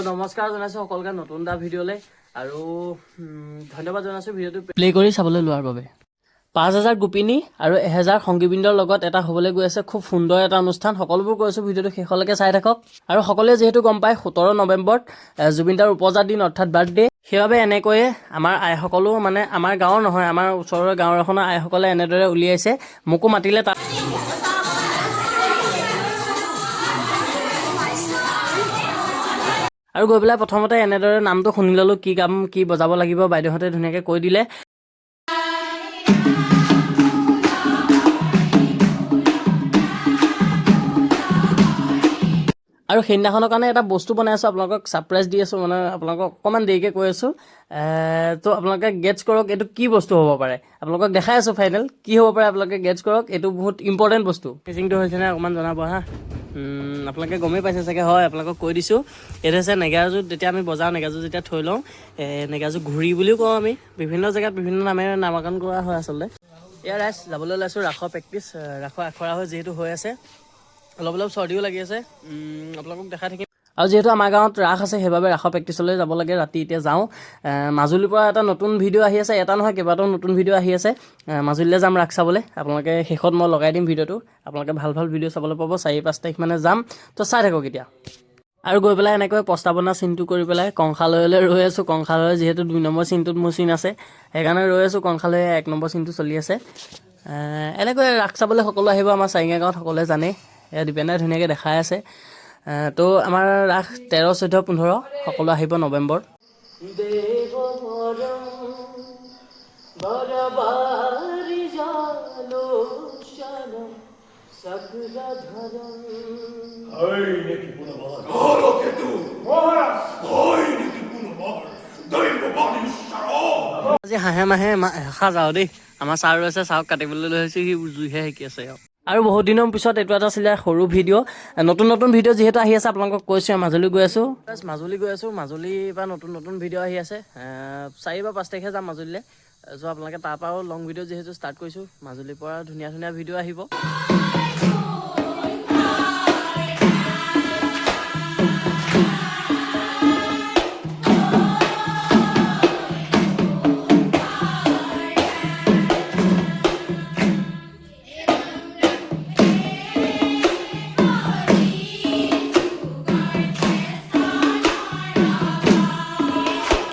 নমস্কাৰ জনাইছোঁ সকলোকে নতুন এটা ভিডিঅ'লৈ আৰু ধন্যবাদ জনাইছোঁ ভিডিঅ'টো প্লে' কৰি চাবলৈ লোৱাৰ বাবে। 5000 গোপিনী আৰু 1000 সংগীবৃন্দৰ লগত এটা হ'বলৈ গৈ আছে খুব সুন্দৰ এটা অনুষ্ঠান। সকলোবোৰ কৈ আছোঁ, ভিডিঅ'টো শেষলৈকে চাই থাকক। আৰু সকলোৱে যিহেতু গম পায়, 17 নৱেম্বৰত জুবিনদাৰ উপজা দিন, অৰ্থাৎ বাৰ্থডে। সেইবাবে এনেকৈয়ে আমাৰ আইসকলো, মানে আমাৰ গাঁৱৰ নহয়, আমাৰ ওচৰৰ গাঁৱৰ এখনৰ আইসকলে এনেদৰে উলিয়াইছে। মোকো মাতিলে তাত। আৰু গৈ পেলাই প্ৰথমতে এনেদৰে নামটো শুনি ল'লোঁ, কি গাম, কি বজাব লাগিব, বাইদেউহঁতে ধুনীয়াকৈ কৈ দিলে। আৰু সেইদিনাখনৰ কাৰণে এটা বস্তু বনাই আছোঁ, আপোনালোকক ছাৰপ্ৰাইজ দি আছোঁ, মানে আপোনালোকক অকণমান দেৰিকৈ কৈ আছোঁ। তো আপোনালোকে গেটছ কৰক, এইটো কি বস্তু হ'ব পাৰে। আপোনালোকক দেখাই আছোঁ ফাইনেল কি হ'ব পাৰে, আপোনালোকে গেটছ কৰক। এইটো বহুত ইম্পৰ্টেণ্ট বস্তু। ফিনিচিংটো হৈছেনে অকণমান জনাব হা। আপোনালোকে গমেই পাইছে চাগে, হয়, আপোনালোকক কৈ দিছোঁ। এইটো হৈছে নেগেৰাযোৰ। যেতিয়া আমি বজাওঁ, নেগেৰাযোৰ যেতিয়া থৈ লওঁ, নেগেৰাযোৰ ঘূৰি বুলিও কওঁ আমি। বিভিন্ন জেগাত বিভিন্ন নামেৰে নামাকৰণ কৰা হয় আচলতে। এয়া ৰাইজ, যাবলৈ ওলাইছোঁ ৰাসৰ প্ৰেক্টিচ। ৰাসৰ আখৰা হৈ যিহেতু হৈ আছে, অলপ অলপ চৰ্দিও লাগি আছে। আপোনালোকক দেখাই থাকিম। আৰু যিহেতু আমাৰ গাঁৱত ৰাস আছে, সেইবাবে ৰাসৰ প্ৰেক্টিচলৈ যাব লাগে ৰাতি। এতিয়া যাওঁ। মাজুলীৰ পৰা এটা নতুন ভিডিঅ' আহি আছে, এটা নহয়, কেইবাটাও নতুন ভিডিঅ' আহি আছে। মাজুলীলৈ যাম ৰাস চাবলৈ। আপোনালোকে শেষত মই লগাই দিম ভিডিঅ'টো, আপোনালোকে ভাল ভাল ভিডিঅ' চাবলৈ পাব। 4-5 তাৰিখ মানে যাম, তো চাই থাকক এতিয়া। আৰু গৈ পেলাই এনেকৈ প্ৰস্তাৱনা চিনটো কৰি পেলাই কংসালয়লৈ ৰৈ আছোঁ। কংসালয় যিহেতু 2 নম্বৰ চিনটোত মোৰ চিন আছে, সেইকাৰণে ৰৈ আছোঁ। কংসালয় 1 নম্বৰ চিনটো চলি আছে। এনেকৈ ৰাস চাবলৈ সকলো আহিব আমাৰ চাৰিঙা গাঁৱত, সকলোৱে জানেই। এয়া দীপেন দাই ধুনীয়াকৈ দেখাই আছে। তো আমাৰ ৰাস 13, 14, 15, সকলো আহিব নৱেম্বৰ। হয় নেকি পুনৰ্বাৰ? হৰকেতু মহাৰাজ, হয় নেকি পুনৰ্বাৰ? দৈৱবাণী উচ্চাৰণ। আজি হাঁহে মাহে এসাঁজ আৰু দেই। আমাৰ ছাৰ ৰৈছে, ছাৰক কাটিবলৈ লৈ আহিছোঁ, সি জুইহে সেকি আছে আৰু। আৰু বহুত দিনৰ পিছত এইটো এটা আছিলে সৰু ভিডিঅ'। নতুন নতুন ভিডিঅ' যিহেতু আহি আছে, আপোনালোকক কৈছোঁ, মাজুলী গৈ আছোঁ, মাজুলী গৈ আছোঁ। মাজুলীৰ পৰা নতুন নতুন ভিডিঅ' আহি আছে। 4 বা 5 তাৰিখে যাম মাজুলীলৈ। চ' আপোনালোকে তাৰ পৰাও লং ভিডিঅ' যিহেতু ষ্টাৰ্ট কৰিছোঁ, মাজুলীৰ পৰা ধুনীয়া ধুনীয়া ভিডিঅ' আহিব।